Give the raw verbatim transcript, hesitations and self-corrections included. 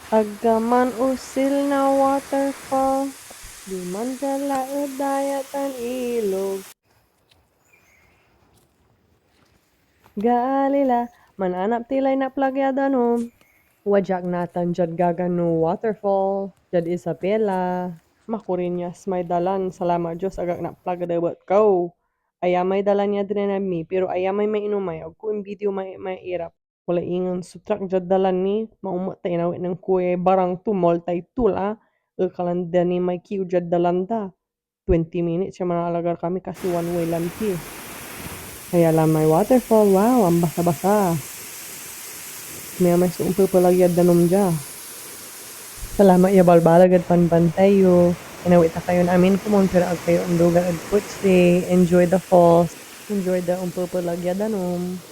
Ag ka man osil na waterfall, diman ka la ed dayat tan ilog. Galila, mananap ti lay naplag ya danum. Wadiak natan diad gagan no waterfall, diad Isabela. Makurinyas may dalan, salamat Dios, agak naplag ed ebet ko. Aya may dalan ya drinab mi, pero aya may mainomay, agko imbidio may, may irap. Wala ingen so truck diad dalan ni, maomet ta inawit nen kuya barang to, multay to la. Ekalan da ni may kiew diad dalan da. Twenty minutes ya manalagar kami, kasi one way lanti. Aya la may waterfall, wow, ambasa-basa. Maya may so ompepelag ya danum dia. Salamat ya balbaleg ed panbantay yo. Inawit ta kayon amin komon, pero ag kayo ondugar ed kotse. Enjoy the falls. Enjoy the ompepelag ya danum.